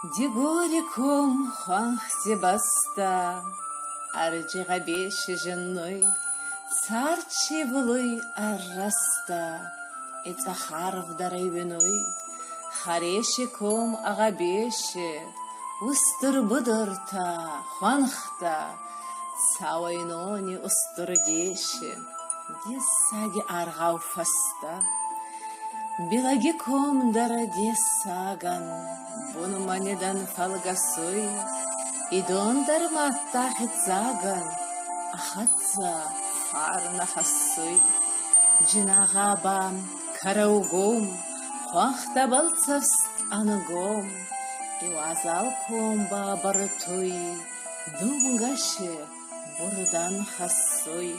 Дигори ком хуӕнхти бӕстӕ, Ӕрджи гъӕбеси зиннуй, Цард си вулуй ӕррӕстӕ, И цъӕх арв дӕр ӕй уинуй. Хӕреси ком ӕ гъӕбеси, Устур будуртӕ, хуӕнхтӕ, Цауӕйнони устур деси, Дессаги аргъау фӕстӕ. Билӕги ком дӕр дессагӕн Бунмӕ нидӕн фӕлгӕсуй, И дон дӕр мадта хецагӕн Ӕ хӕццӕ фарнӕ хӕссуй. Джинагъа ба кӕрӕугом, Хуӕнхтӕбӕл цӕфст ӕнгом, И уазал ком ба бартуй, Думгӕ си бурдан хӕссуй.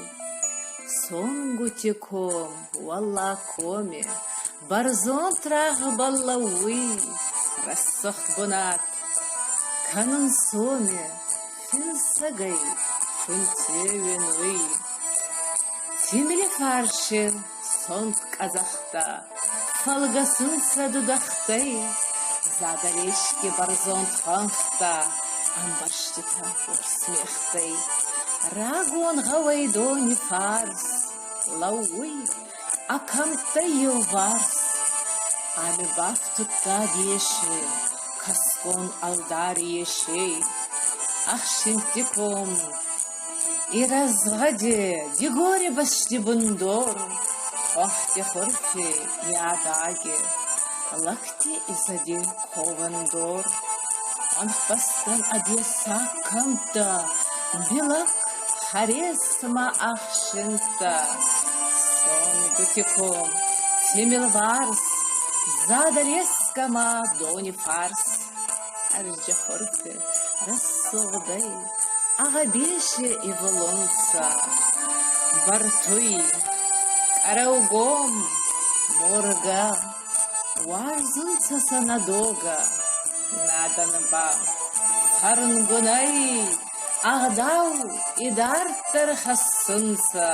Сонгути ком, уӕллаг коми, Бӕрзонд рагъбӕл лӕууй рӕсугъд бунат. Кӕнун соми финсӕгӕй фунте уинуй. Тимири фарси сонт къӕдзӕхтӕ фӕлгӕсунцӕ дудӕхтӕй, Задӕлески бӕрзонд хуӕнхтӕ ӕмбӕрзтитӕ уорс мегътӕй. Рагон гъӕуӕй дони фарс лӕууй ӕ кӕмттӕй еуварс. Ами бафтудта деси кӕсгон ӕлдар Есей. Ӕхсинтти ком Ирӕзгъӕди Дигори бӕсти бундор, Къохти хурфи и адаги, Лӕгти изӕди ковӕндор. Хуӕнхбӕстӕн ӕ дессаг кӕмттӕ, Билӕг хӕрес ма ӕхсинттӕ. Сонгути ком, Темилварс, Задӕлескӕ ма Донифарс. Ӕрджи хурфи рӕсугъдӕй ӕ гъӕбеси ивулунцӕ. Бартуй, къӕрӕугом, моргӕ, уарзунцӕ сӕ нӕ догӕ, нӕ ба фӕрнгунӕй ӕгъдау идарддӕр хӕссунцӕ.